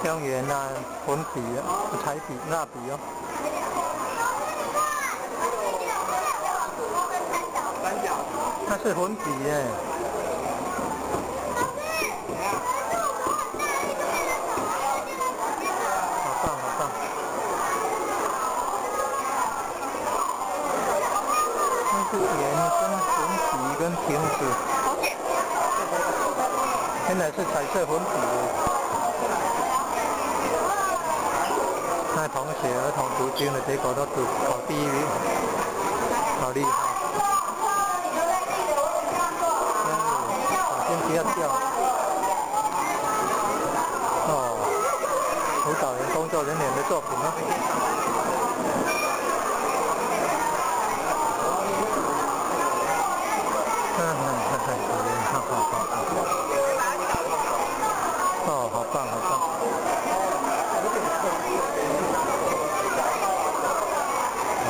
用鉛啊，粉筆啊，彩筆、蠟筆哦。它是粉筆耶。好棒，好棒！那是鹽跟粉筆跟瓶子。原來是彩色粉筆。那同學兒童讀經的結果都讀考第一名，好厲害！小心不要掉。哦，輔導員工作人員的作品哦。嗯嗯嗯，好好好。哦，好棒，好棒。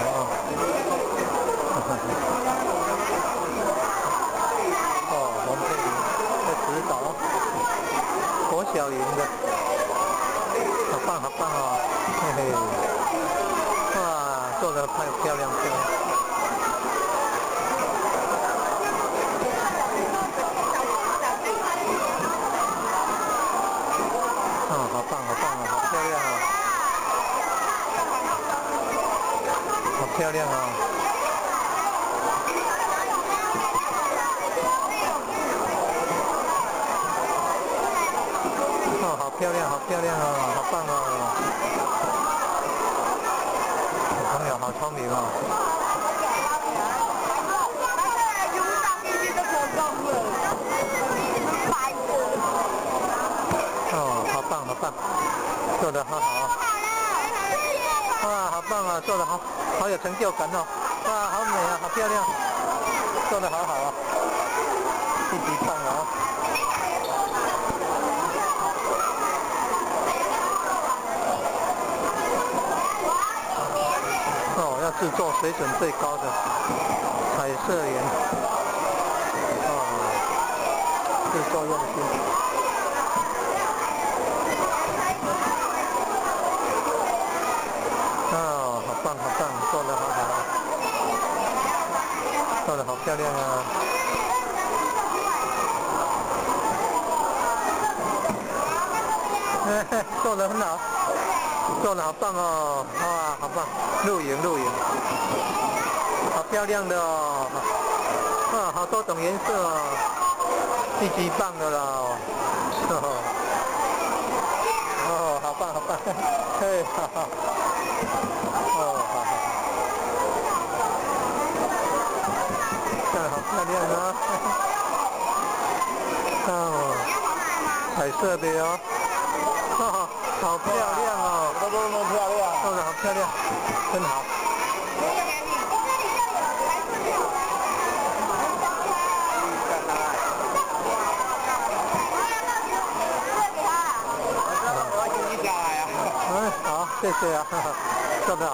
哦，哦，王佩玲在指導國小營的，好棒好棒哦，嘿嘿，哇，做得太漂亮漂亮。哦，好棒好棒啊，好漂亮啊，好漂亮啊！哦，好漂亮，好漂亮啊，好棒哦！小朋友好聰明哦！哦，好棒，好棒，做得好好啊！哇，好棒啊，做得好，好有成就感哦！哇，好美啊，好漂亮，做得好好啊，一級棒啊！哦，要製作水準最高的彩色鹽，哦，製作用心。哦，好棒，好棒，做得好好，做得好漂亮啊！嘿嘿，做得很好。做得好棒哦！哇，好棒！露營露營，好漂亮的哦！哇，好多種顏色哦，一級棒的啦！哦，好棒好棒，嘿，哈哈，哦，好好，這好漂亮啊！哦，彩色的哦，哈哈。好漂亮哦！都那麼漂亮，做得好漂亮，真好。嗯，好，謝謝啊，做得好。